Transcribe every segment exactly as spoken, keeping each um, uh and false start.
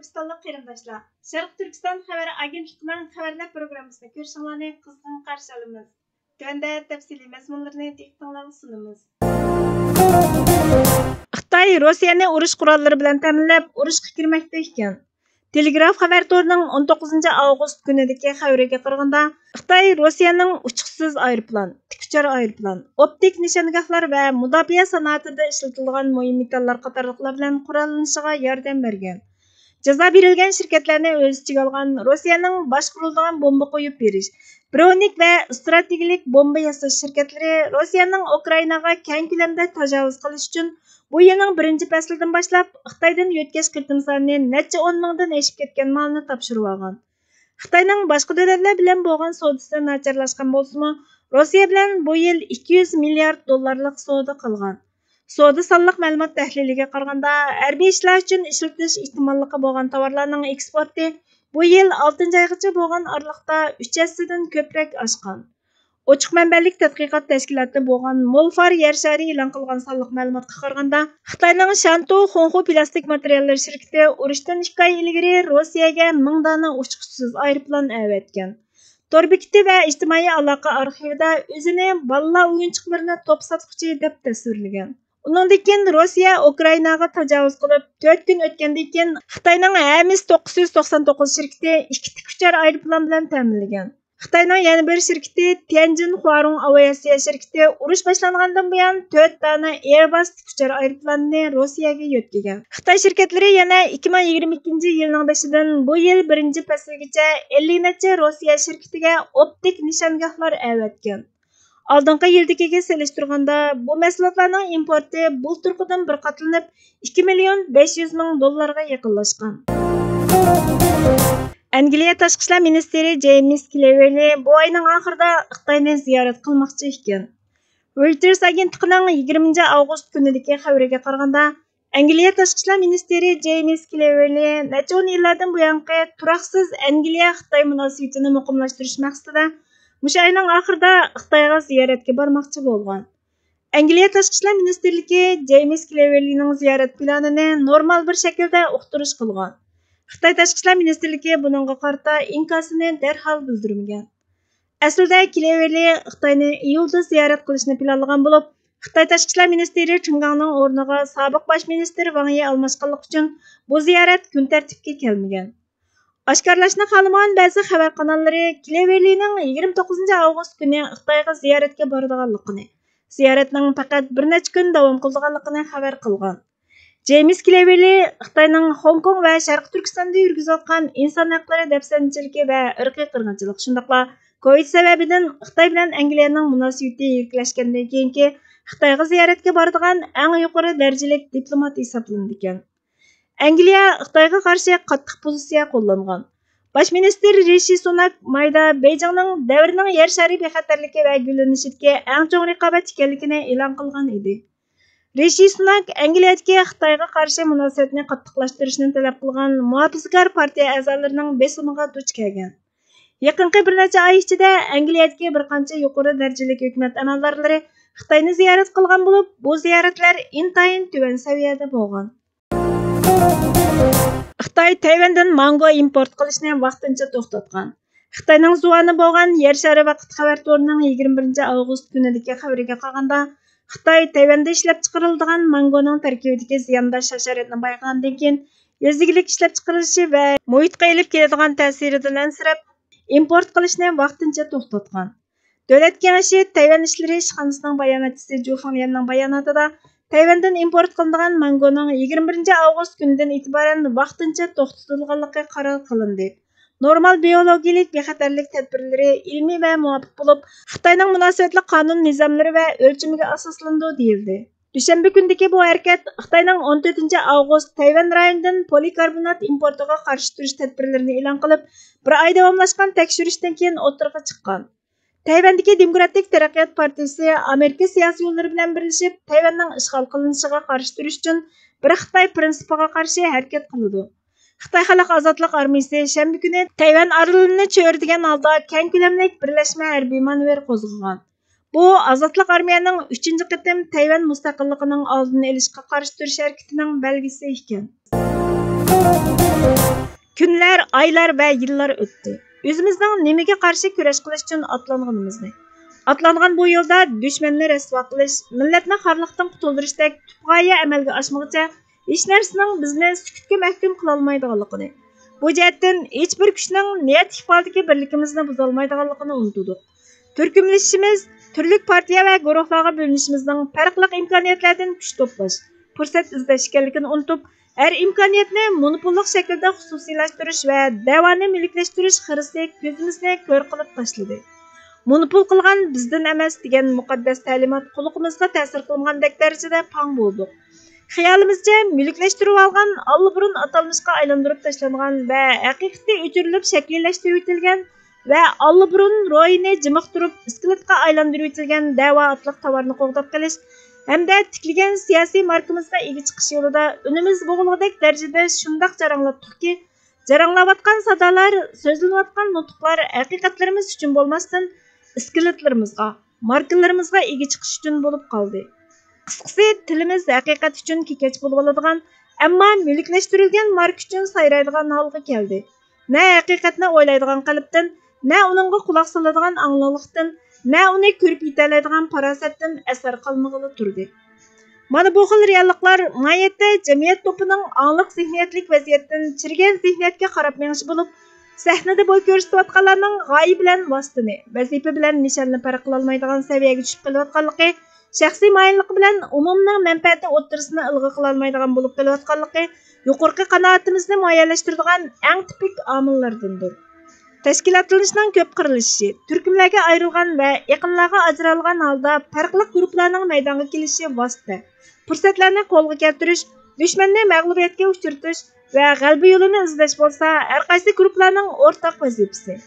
تۈركىستانلىق قېرىنداشلار، شەرقىي تۈركىستان خەۋەر ئاگېنتلىقىنىڭ خەۋەرلەر پروگراممىسىنى كۆرۈشۈڭلارنى قىزغىن قارشى ئالىمىز. تۆۋەندە تەپسىلىي مەزمۇنلىرىنى دىققىتىڭلارغا سۇنىمىز. خىتاي روسىيەنى ئۇرۇش قوراللىرى بىلەن تەمىنلەپ، ئۇرۇشقا كىرمەكتە ئىكەن. تېلېگراف خەۋەر تورىنىڭ ئون توققۇزىنچى ئاۋغۇست كۈنىدىكى خەۋىرىگە قارىغاندا، خىتاي روسىيەنىڭ ئۇچقۇچىسىز ئايروپىلان، تىك ئۇچار ئايروپىلان، ئوپتىك نىشانگاھلار ۋە مۇداپىئە سانائىتىدە ئىشلىتىدىغان مۇھىم مېتاللار قاتارلىقلار بىلەن قوراللىنىشىغا ياردەم بەرگەن. جازا بېرىلگەن شىركەتلەرنى ئۆز ئىچىگە ئالغان روسىيەنىڭ باشقۇرۇلىدىغان بومبا قويۇپ بېرىش، برونىك ۋە ئىستراتېگىيەلىك بومبا ياساش شىركەتلىرى روسىيەنىڭ ئۇكرائىناغا كەڭ كۆلەمدە تاجاۋۇز قىلىش ئۈچۈن بۇ يىلنىڭ بىرىنچى پەسلىدىن باشلاپ خىتايدىن يۆتكەش قېتىم سانى نەچچە ئون مىڭدىن ئېشىپ كەتكەن مالنى تاپشۇرۇۋالغان. خىتاينىڭ باشقا دۆلەتلەر بىلەن بولغان سودىسى ناچارلاشقان بولسىمۇ، روسىيە بىلەن بۇ يىل ئىككى يۈز مىليارد دوللارلىق سودا قىلغان. سودا سانلىق مەلۇمات تەھلىلىگە قارىغاندا، ھەربىي ئىشلار ئۈچۈن ئىشلىتىش ئېھتىماللىقى بولغان تاۋارلارنىڭ ئېكسپورتى بۇ يىل ئالتىنچى ئايغىچە بولغان ئارىلىقتا ئۈچ ھەسسىدىن كۆپرەك ئاشقان. ئوچۇق مەنبەلىك تەتقىقات تەشكىلاتى بولغان مولفار يەر شارى ئېلان قىلغان سانلىق مەلۇماتقا قارىغاندا، خىتاينىڭ شانتۇ خۇڭخۇ پىلاستىك ماتېرىياللىرى شىركىتى ئۇرۇشتىن ئىككى ئاي ئىلگىرى روسىيەگە مىڭ دانە ئۇچقۇچىسىز ئايروپىلان ئەۋەتكەن. تور بېكىتى ۋە ئىجتىمائىي ئالاقە ئارخىۋىدا ئۆزىنى بالىلار ئويۇنچۇقلىرىنى توپ ساتقۇچى دەپ تەسۋىرلىگەن. ئۇنىڭدىن كېيىن روسىيە ئۇكرائىناغا تاجاۋۇز قىلىپ، تۆت كۈن ئۆتكەندىن كېيىن خىتاينىڭ ھەمىس توققۇز يۈز توقسان توققۇز شىركىتى ئىككى تىك ئۇچار ئايروپىلان بىلەن تەمىنلىگەن. خىتاينىڭ يەنە بىر شىركىتى تيەنجىن خۇارۇڭ ئاۋىئاتسىيە شىركىتى ئۇرۇش باشلانغاندىن بۇيان تۆت دانە ئېرباس تىك ئۇچار ئايروپىلانىنى روسىيەگە يۆتكىگەن. خىتاي شىركەتلىرى يەنە ئىككى مىڭ يىگىرمە ئىككىنچى يىلنىڭ بېشىدىن بۇ يىل بىرىنچى پەسىلگىچە ئەللىك نەچچە روسىيە شىركىتىگە ئوپتىك نىشانگاھلار ئەۋەتكەن. ئالدىنقى يىلدىكىگە سېلىشتۇرغاندا، بۇ مەھسۇلاتلارنىڭ ئىمپورتى بۇلتۇرقىدىن بىر قاتلىنىپ، ئىككى مىليون بەش يۈز مىڭ دوللارغا يېقىنلاشقان. ئەنگلىيە تاشقى ئىشلار مىنىستىرى جېيمىس كلېۋېرلى بۇ ئاينىڭ ئاخىرىدا خىتاينى زىيارەت قىلماقچى ئىكەن. رويتېرس ئاگېنتلىقىنىڭ يىگىرمىنچى ئاۋغۇست كۈنىدىكى خەۋىرىگە قارىغاندا، ئەنگلىيە تاشقى ئىشلار مىنىستىرى جېيمىس كلېۋېرلى نەچچە ئون يىللاردىن بۇيانقى تۇراقسىز ئەنگلىيە-خىتاي مۇناسىۋىتىنى مۇقىملاشتۇرۇش مەقسىتىدە مۇشۇ ئاينىڭ ئاخىرىدا خىتايغا زىيارەتكە بارماقچى بولغان. ئەنگلىيە تاشقى ئىشلار مىنىستىرلىكى جېيمىس كلېۋېرلىنىڭ زىيارەت پىلانىنى نورمال بىر شەكىلدە ئۇقتۇرۇش قىلغان. خىتاي تاشقى ئىشلار مىنىستىرلىكى بۇنىڭغا قارىتا ئىنكاسىنى دەرھال بىلدۈرمىگەن. ئەسلىدە كلېۋېرلى خىتاينى ئىيۇلدا زىيارەت قىلىشنى پىلانلىغان بولۇپ، خىتاي تاشقى ئىشلار مىنىستىرى چېن گاڭنىڭ ئورنىغا سابىق باش مىنىستىر ۋاڭ يى ئالماشقانلىقى ئۈچۈن بۇ زىيارەت كۈن تەرتىپكە كەلمىگەن. ئاشكارىلاشنى خالىمىغان بەزى خەۋەر قاناللىرى كلېۋېرلىنىڭ يىگىرمە توققۇزىنچى ئاۋغۇست كۈنى خىتايغا زىيارەتكە بارىدىغانلىقىنى، زىيارەتنىڭ پەقەت بىر نەچچە كۈن داۋام قىلىدىغانلىقىنى خەۋەر قىلغان. جېيمىس كلېۋېرلى خىتاينىڭ خوڭكوڭ ۋە شەرقىي تۈركىستاندا يۈرگۈزۈۋاتقان ئىنسان ھەقلىرى دەپسەندىچىلىكى ۋە ئىرقىي قىرغىنچىلىق، شۇنداقلا كوۋىد سەۋەبىدىن خىتاي بىلەن ئەنگلىيەنىڭ مۇناسىۋىتى يىرىكلەشكەندىن كېيىنكى خىتايغا زىيارەتكە بارىدىغان ئەڭ يۇقىرى دەرىجىلىك دىپلومات ھېسابلىنىدىكەن. ئەنگلىيە خىتايغا قارشى قاتتىق پوزىتسىيە قوللانغان. باش مىنىستىر رىشى سۇناك مايدا بېيجىڭنىڭ دەۋرنىڭ يەر شارى بىخەتەرلىكى ۋە گۈللىنىشىدىكى ئەڭ چوڭ رىقابەتچى ئىكەنلىكىنى ئېلان قىلغان ئىدى. رىشى سۇناك ئەنگلىيەدىكى خىتايغا قارشى مۇناسىۋەتنى قاتتىقلاشتۇرۇشنى تەلەپ قىلغان مۇھاپىزىتكار پارتىيە ئەزالىرىنىڭ بېسىمىغا دۇچ كەلگەن. يېقىنقى بىر نەچچە ئاي ئىچىدە ئەنگلىيەدىكى بىر قانچە يۇقىرى دەرىجىلىك ھۆكۈمەت ئەمەلدارلىرى خىتاينى زىيارەت قىلغان بولۇپ، بۇ زىيارەتلەر ئىنتايىن تۆۋەن سەۋىيەدە بولغان. خىتاي تەيۋەندىن مانگو ئىمپورت قىلىشنى ۋاقتىنچە توختاتقان. خىتاينىڭ زۇۋانى بولغان يەر شارى ۋاقىت خەۋەر تورىنىڭ يىگىرمە بىرىنچى ئاۋغۇست كۈنىدىكى خەۋىرىگە قارىغاندا، خىتاي تەيۋەندە ئىشلەپچىقىرىلىدىغان مانگونىڭ تەركىبىدىكى زىيانداش ھاشاراتنى بايقىغاندىن كېيىن، يېزا ئىگىلىك ئىشلەپچىقىرىشى ۋە مۇھىتقا ئېلىپ كېلىدىغان تەسىرىدىن ئەنسىرەپ، ئىمپورت قىلىشنى ۋاقتىنچە توختاتقان. دۆلەت كېڭىشى تەيۋەن ئىشلىرى ئىشخانىسىنىڭ باياناتچىسى جۇ فېڭليەننىڭ باياناتىدا، تەيۋەندىن ئىمپورت قىلىنىدىغان مانگونىڭ يىگىرمە بىرىنچى ئاۋغۇست كۈنىدىن ئېتىبارەن ۋاقتىنچە توختىتىلغانلىقى قارار قىلىندى. نورمال بىيولوگىيەلىك بىخەتەرلىك تەدبىرلىرى ئىلمىي ۋە مۇۋاپىق بولۇپ، خىتاينىڭ مۇناسىۋەتلىك قانۇن نىزاملىرى ۋە ئۆلچىمىگە ئاساسلىنىدۇ، دېيىلدى. دۈشەنبە كۈنىدىكى بۇ ھەرىكەت خىتاينىڭ ئون تۆتىنچى ئاۋغۇست تەيۋەن رايونىدىن پولىكاربونات ئىمپورتىغا قارشى تۇرۇش تەدبىرلىرىنى ئېلان قىلىپ، بىر ئاي داۋاملاشقان تەكشۈرۈشتىن كېيىن ئوتتۇرىغا چىققان. تەيۋەندىكى دېموكراتىك تەرەققىيات پارتىيىسى ئامېرىكا سىياسىيونلىرى بىلەن بىرلىشىپ، تەيۋەننىڭ ئىشغال قىلىنىشىغا قارشى تۇرۇش ئۈچۈن بىر خىتاي پىرىنسىپىغا قارشى ھەرىكەت قىلىدۇ. خىتاي خەلق ئازادلىق ئارمىيىسى شەنبە كۈنى تەيۋەن ئارىلىنى چۆرىدىگەن ھالدا كەڭ كۆلەملىك بىرلەشمە ھەربىي مانېۋىر قوزغىغان. بۇ ئازادلىق ئارمىيەنىڭ ئۈچىنچى قېتىم تەيۋەن مۇستەقىللىقىنىڭ ئالدىنى ئېلىشقا قارشى تۇرۇش ھەرىكىتىنىڭ بەلگىسى ئىكەن. كۈنلەر، ئايلار ۋە يىللار ئۆتتى. ئۆزىمىزنىڭ نېمىگە قارشى كۈرەش قىلىش ئۈچۈن ئاتلانغىنىمىزنى، ئاتلانغان بۇ يولدا دۈشمەننى رەسۋا قىلىش، مىللەتنى خارلىقتىن قۇتۇلدۇرۇشتەك تۈپ غايە ئەمەلگە ئاشمىغۇچە، ھېچ نەرسىنىڭ بىزنى سۈكۈتكە مەھكۇم قىلالمايدىغانلىقىنى، بۇ جەھەتتىن ھېچبىر كۈچنىڭ نىيەت ئىقبالدىكى بىرلىكىمىزنى بۇزالمايدىغانلىقىنى ئۇنتۇدۇق. تۈركۈملىشىشىمىز، تۈرلۈك پارتىيە ۋە گۇرۇھلارغا بۆلۈنۈشىمىزنىڭ پەرقلىق ئىمكانىيەتلەردىن كۈچ توپلاش، پۇرسەت ئىزدەش ئىكەنلىكىنى ئۇنتۇپ، ھەر ئىمكانىيەتنى مونوپوللۇق شەكىلدە خۇسۇسىيلاشتۇرۇش ۋە دەۋانى مۈلۈكلەشتۈرۈش خىرىسى كۆزىمىزنى كۆر قىلىپ تاشلىدى. مونوپول قىلغان بىزدىن ئەمەس دېگەن مۇقەددەس تەلىمات قۇلىقىمىزغا تەسىر قىلمىغاندەك دەرىجىدە پاڭ بولدۇق. خىيالىمىزچە، مۈلۈكلەشتۈرۈۋالغان، ئاللىبۇرۇن ئاتالمىشقا ئايلاندۇرۇپ تاشلانغان ۋە ھەقىقىتى ئۆچۈرۈلۈپ شەكىللەشتۈرۈۋېتىلگەن ۋە ئاللىبۇرۇن روھىنى جىمىقتۇرۇپ، ئىسكىلىتقا ئايلاندۇرۇۋېتىلگەن دەۋا ئاتلىق تاۋارنى قوغداپ قېلىش ھەمدە تىكلىگەن سىياسىي ماركىمىزغا ئىگە چىقىش يولىدا ئۈنىمىز بوغۇلغۇدەك دەرىجىدە شۇنداق جاراڭلاتتۇقكى، جاراڭلاۋاتقان سادالار، سۆزلىنىۋاتقان نۇتۇقلار ھەقىقەتلىرىمىز ئۈچۈن بولماستىن، ئىسكىلىتلىرىمىزغا، ماركىلىرىمىزغا ئىگە چىقىش ئۈچۈن بولۇپ قالدى. قىسقىسى، تىلىمىز ھەقىقەت ئۈچۈن كېكەچ بولۇۋالىدىغان، ئەمما مۈلۈكلەشتۈرۈلگەن ماركا ئۈچۈن سايرايدىغان ھالغا كەلدى. نە ھەقىقەتنى ئويلايدىغان قەلبتىن، نە ئۇنىڭغا قۇلاق سالىدىغان ئاڭلىقلىقتىن، نە ئۇنى كۆرۈپ يېتەلەيدىغان پاراسەتتىن ئەسەر قالمىغىلى تۇردى. مانا بۇ خىل رېئاللىقلار ماھىيەتتە جەمئىيەت توپىنىڭ ئاڭلىق زېھنىيەتلىك ۋەزىيەتتىن چىرىگەن زېھنىيەتكە قاراپ مېڭىشى بولۇپ، سەھنىدە بوي كۆرسىتىۋاتقانلارنىڭ غايە بىلەن ۋاسىتىنى، ۋەزىپە بىلەن نىشاننى پەرق قىلالمايدىغان سەۋىيەگە چۈشۈپ قېلىۋاتقانلىقى، شەخسىي مايىللىقى بىلەن ئومۇمنىڭ مەنپەئەتى ئوتتۇرىسىنى ئىلغا قىلالمايدىغان بولۇپ قېلىۋاتقانلىقى يۇقىرىقى قانائىتىمىزنى مۇئەييەنلەشتۈرىدىغان ئەڭ تىپىك ئامىللاردىندۇر. تەشكىلاتلىنىشنىڭ كۆپ قىرلىشىشى، تۈركۈملەرگە ئايرىلغان ۋە ئېقىنلارغا ئاجرالغان ھالدا پەرقلىق گۇرۇپپىلارنىڭ مەيدانغا كېلىشى ۋاسىتە، پۇرسەتلەرنى قولغا كەلتۈرۈش، دۈشمەننى مەغلۇبىيەتكە ئۇچرىتىش ۋە غەلىبە يولىنى ئىزدەش بولسا ھەرقايسى گۇرۇپپىلارنىڭ ئورتاق ۋەزىپىسى.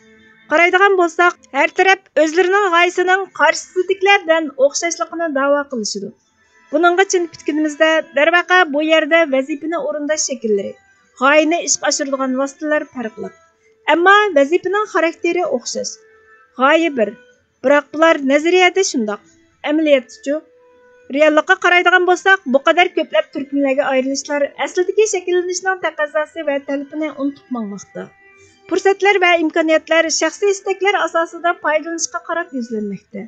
قارايدىغان بولساق، ھەر تەرەپ ئۆزلىرىنىڭ غايىسىنىڭ قارشىسىدىكىلەر بىلەن ئوخشاشلىقىنى دەۋا قىلىشىدۇ. بۇنىڭغا چىن پۈتكىنىمىزدە، دەرۋەقە، بۇ يەردە ۋەزىپىنى ئورۇنداش شەكىللىرى، غايىنى ئىشقا ئاشۇرىدىغان ۋاسىتىلەر پەرقلىق. ئەمما ۋەزىپىنىڭ خاراكتېرى ئوخشاش. غايە بىر، بىراق بۇلار نەزەرىيەدە شۇنداق، ئەمەلىيەتتىچۇ؟ رېئاللىققا قارايدىغان بولساق، بۇ قەدەر كۆپلەپ تۈركۈملەرگە ئايرىلىشلار ئەسلىدىكى شەكىللىنىشنىڭ تەقەززاسى ۋە تەلىپىنى ئۇنتۇپ ماڭماقتا. پۇرسەتلەر ۋە ئىمكانىيەتلەر شەخسىي ئىستەكلەر ئاساسىدا پايدىلىنىشقا قاراپ يۈزلەنمەكتە.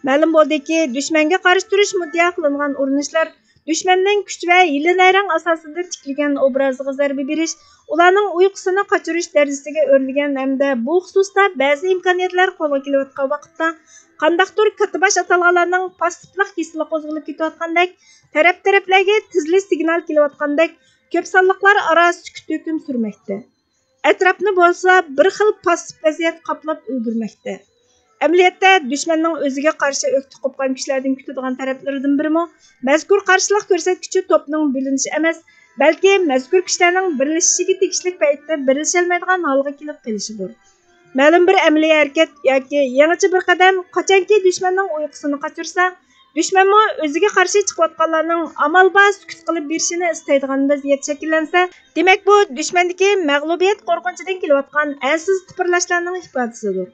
مەلۇم بولدىكى، دۈشمەنگە قارشى تۇرۇش مۇددىئا قىلىنغان ئۇرۇنۇشلار دۈشمەننىڭ كۈچ ۋە ھىيلە-نەيرەڭ ئاساسىدا تىكلىگەن ئوبرازىغا زەربە بېرىش، ئۇلارنىڭ ئۇيقۇسىنى قاچۇرۇش دەرىجىسىگە ئۆرلىگەن ھەمدە بۇ خۇسۇستا بەزى ئىمكانىيەتلەر قولغا كېلىۋاتقان ۋاقىتتا، قانداقتۇر كاتتىباش ئاتالغانلارنىڭ پاسسىپلىق كېسىلى قوزغىلىپ كېتىۋاتقاندەك، تەرەپ-تەرەپلەرگە تېزلىك سىگنال كېلىۋاتقاندەك، كۆپ سانلىقلار ئارا سۈكۈت ھۆكۈم سۈرمەكتە. ئەتراپنى بولسا بىر خىل پاسسىپ ۋەزىيەت قاپلاپ ئۈلگۈرمەكتە. ئەمەلىيەتتە، دۈشمەننىڭ ئۆزىگە قارشى ئۆكتە قوپقان كۈچلەردىن كۈتىدىغان تەرەپلىرىدىن بىرىمۇ، مەزكۇر قارشىلىق كۆرسەتكۈچى توپنىڭ بۆلۈنۈشى ئەمەس، بەلكى مەزكۇر كۈچلەرنىڭ بىرلىشىشىگە تېگىشلىك پەيتتە بىرلىشەلمەيدىغان ھالغا كېلىپ قېلىشىدۇر. مەلۇم بىر ئەمەلىي ھەرىكەت ياكى يېڭىچە بىر قەدەم قاچانكى دۈشمەننىڭ ئۇيقۇسىنى قاچۇرسا، دۈشمەنمۇ ئۆزىگە قارشى چىقىۋاتقانلارنىڭ ئامال بار سۈكۈت قىلىپ بېرىشىنى ئىستەيدىغان ۋەزىيەت شەكىللەنسە، دېمەك، بۇ دۈشمەندىكى مەغلۇبىيەت قورقۇنچىدىن كېلىۋاتقان ئەنسىز تىپىرلاشلارنىڭ ئىپادىسىدۇر.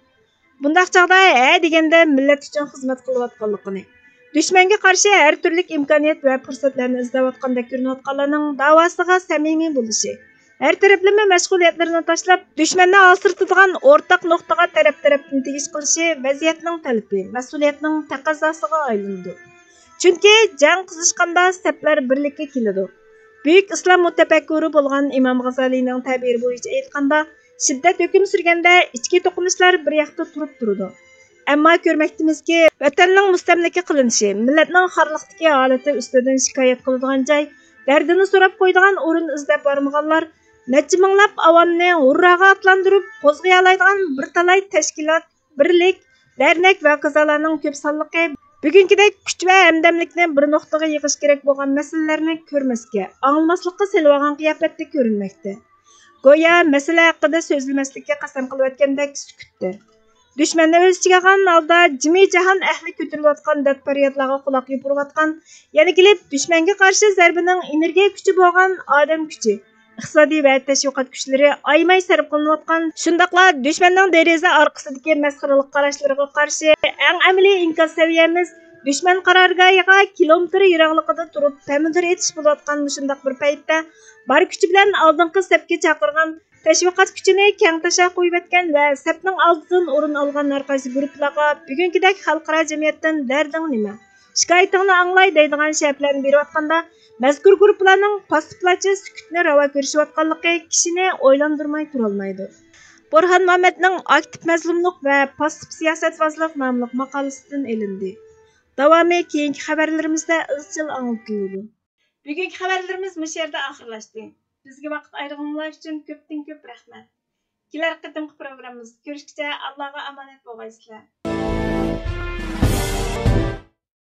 بۇنداق چاغدا ھە دېگەندە مىللەت ئۈچۈن خىزمەت قىلىۋاتقانلىقىنى، دۈشمەنگە قارشى ھەر تۈرلۈك ئىمكانىيەت ۋە پۇرسەتلەرنى ئىزدەۋاتقاندەك كۆرۈنۈۋاتقانلارنىڭ داۋاسىغا سەمىمىي بولۇشى، ھەر تەرەپلىمە مەشغۇلىيەتلىرىنى تاشلاپ، دۈشمەننى ھالسىرىتىدىغان ئورتاق نۇقتىغا تەرەپ-تەرەپتىن تېگىش قىلىشى ۋەزىيەتنىڭ تەلىپى، مەسئۇلىيەتنىڭ تەقەززاسىغا ئايلىنىدۇ. چۈنكى جەڭ قىزىشقاندا سەپلەر بىرلىككە كېلىدۇ. بۈيۈك ئىسلام مۇتەپەككۇرى بولغان ئىمام غازالىينىڭ تەبىرى بويىچە ئېيتقاندا، شىددەت ھۆكۈم سۈرگەندە ئىچكى توقۇنۇشلار بىر ياقتا تۇرۇپ تۇرىدۇ. ئەمما كۆرمەكتىمىزكى، ۋەتەننىڭ مۇستەملىكە قىلىنىشى، مىللەتنىڭ خارلىقتىكى ھالىتى ئۈستىدىن شىكايەت قىلىدىغان جاي، دەردىنى سوراپ قويىدىغان ئورۇن ئىزدەپ بارمىغانلار، نەچچە مىڭلاپ ئاۋامنى ھۇرراغا ئاتلاندۇرۇپ قوزغىيالايدىغان بىر تالاي تەشكىلات، بىرلىك، دەرنەك ۋە ھاكازالارنىڭ كۆپ سانلىقى بۈگۈنكىدەك كۈچ ۋە ھەمدەملىكنى بىر نۇقتىغا يىغىش كېرەك بولغان مەسىلىلەرنى كۆرمەسكە، ئاڭلىماسلىققا سېلىۋالغان قىياپەتتە كۆرۈنمەكتە. گويا مەسىلە ھەققىدە سۆزلىمەسلىككە قەسەم قىلىۋەتكەندەك سۈكۈتتە. دۈشمەننى ئۆز ئىچىگە ئالغان ھالدا جىمى جاھان ئەھلى كۆتۈرۈلۈۋاتقان دەرد-پەريادلارغا قۇلاق يوپۇرۇۋاتقان، يەنە كېلىپ دۈشمەنگە قارشى زەربىنىڭ ئېنېرگىيە كۈچى بولغان ئادەم كۈچى، ئىقتىسادىي ۋە تەشۋىقات كۈچلىرى ئايىماي سەرپ قىلىنىۋاتقان، شۇنداقلا دۈشمەننىڭ دېرىزە ئارقىسىدىكى مەسخىرىلىك قاراشلىرىغا قارشى ئەڭ ئەمەلىي ئىنكاس سەۋىيەمىز دۈشمەن قارارگاھىغا كىلومېتىر يىراقلىقىدا تۇرۇپ تەمىنلىرى ئېتىش بولۇۋاتقان مۇشۇنداق بىر پەيتتە، بار كۈچى بىلەن ئالدىنقى سەپكە چاقىرغان، تەشۋىقات كۈچىنى كەڭ تاشا قويۇۋەتكەن ۋە سەپنىڭ ئالدىدىن ئورۇن ئالغان ھەرقايسى گۇرۇپپىلارغا بۈگۈنكىدەك خەلقئارا جەمئىيەتتىن دەردىڭ نېمە؟ شىكايىتىڭنى ئاڭلاي دەيدىغان شەرتلەرنى بېرىۋاتقاندا، مەزكۇر گۇرۇپپىلارنىڭ پاسسىپلارچە سۈكۈتنى راۋا كۆرۈشۈۋاتقانلىقى كىشىنى ئويلاندۇرماي تۇرالمايدۇ. بۇرھان مۇھەممەدنىڭ ئاكتىپ مەزلۇملۇق ۋە پاسسىپ سىياسەتۋازلىق ناملىق ماقالىسىدىن ئېلىندى. داۋامى كېيىنكى خەۋەرلىرىمىزدە ئىزچىل ئاڭلىتىلىدۇ. بۈگۈنكى خەۋەرلىرىمىز مۇشۇ يەردە ئاخىرلاشتى. بىزگە ۋاقىت ئايرىغىنىڭلار ئۈچۈن كۆپتىن كۆپ رەھمەت. كېلەر قېتىمقى پروگراممىمىزدا كۆرۈشكىچە ئاللاغا ئامانەت بولغايسىلەر.